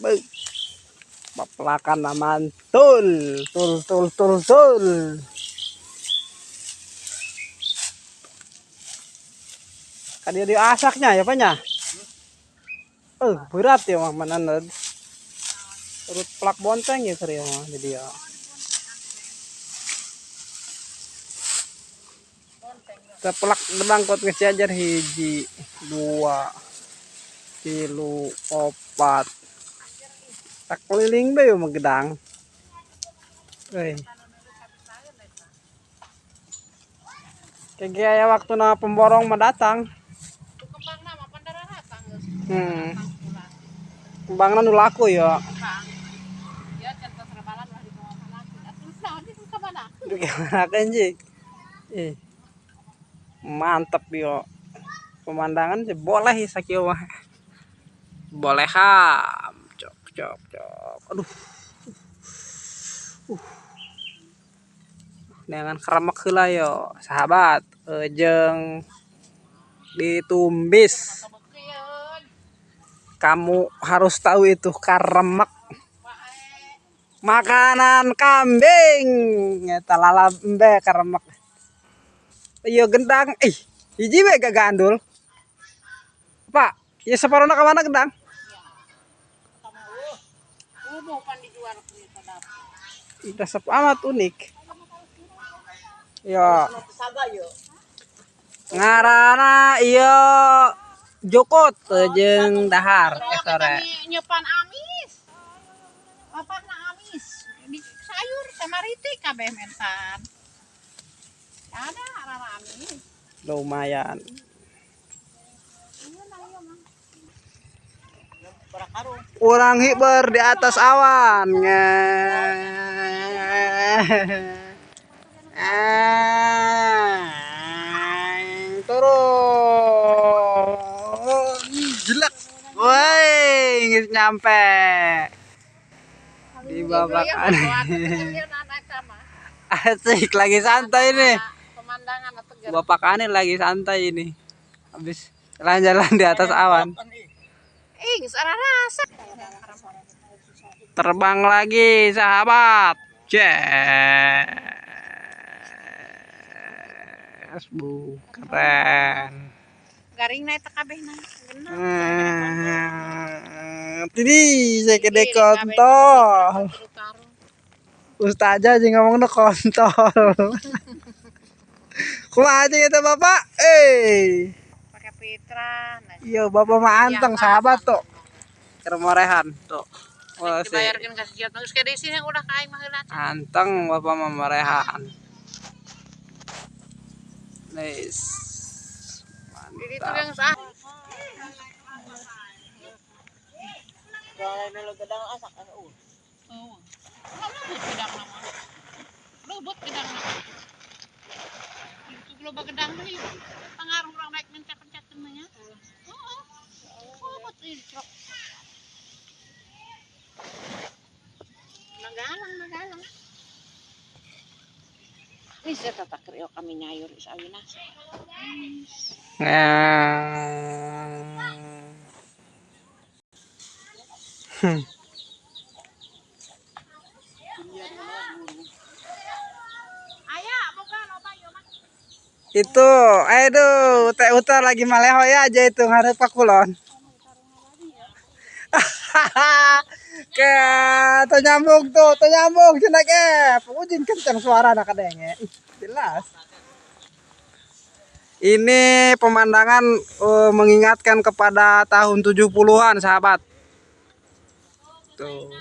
Beuh. Pepelakan mantul. Tul tul tul tul. Kan dia asaknya ya Pak nya? Berat ya mah mana turut plak bonteng ya serius mah jadi ya. Tepelak gedang kot geus jajar hiji, dua, tilu, opat. Tak keliling bae mah gedang. Euy. Kayak aya waktuna pemborong mah datang. Kembangna nu laku ya. Gimana sih? Ih. Mantep yo. Pemandangan sih boleh sakieu mah. Boleh ham. Cok cok cok. Aduh. Neangan keremek heula yo, sahabat. Jeung ditumbis. Kamu harus tahu itu karemek. Makanan kambing. Eta lalap embe karemek. Iya gendang, ih, hiji we gak gandul. Pak, ya separona ka mana gedang? Ih, resep amat unik. Ya. Ngarana ieu jukut jeung dahar sore. Nyepan amis. Bapakna amis. Di sayur sama ritik kabeh mentan. Ada rara amis. Lumayan. Urang hiber di atas awan. Turun. Jelek. Woi, geus nyampe. Di babak aneh. Asik lagi santai nih. Bapak Anil lagi santai ini. Habis jalan-jalan di atas awan. Terbang lagi sahabat. Yes. Bu, keren. Garing na eta kabeh na. Tadi saya gede kontol. Ustazah aja ngomongnya kontol. Kumaha aja gitu bapak? Eh. Pakai fitra. Iya, bapak mah anteng sahabat tuh. Keremorehan tuh. Oh, dibayarkeun ka si geus ke desi yang udah ka aing mah heula. Anteng bapak mah morehan. Nice. Mantap. Lubut gedang nama. Itu loba gedang mah ieu. Pangaruh urang naik mencak-mencak nya. Heeh. Lubut ieu truk. Nagalang, nagalang. Wis eta tak kriok kami nyayur is awina. Itu, aduh, Teh Uta lagi malehoy aja itu ngarep ka kulon. Ke tuh nyambung tuh, tuh nyambung cenah ge. Ujin kencang suara nak kadenge. Ih, jelas. Ini pemandangan mengingatkan kepada tahun 70-an, sahabat. Tuh.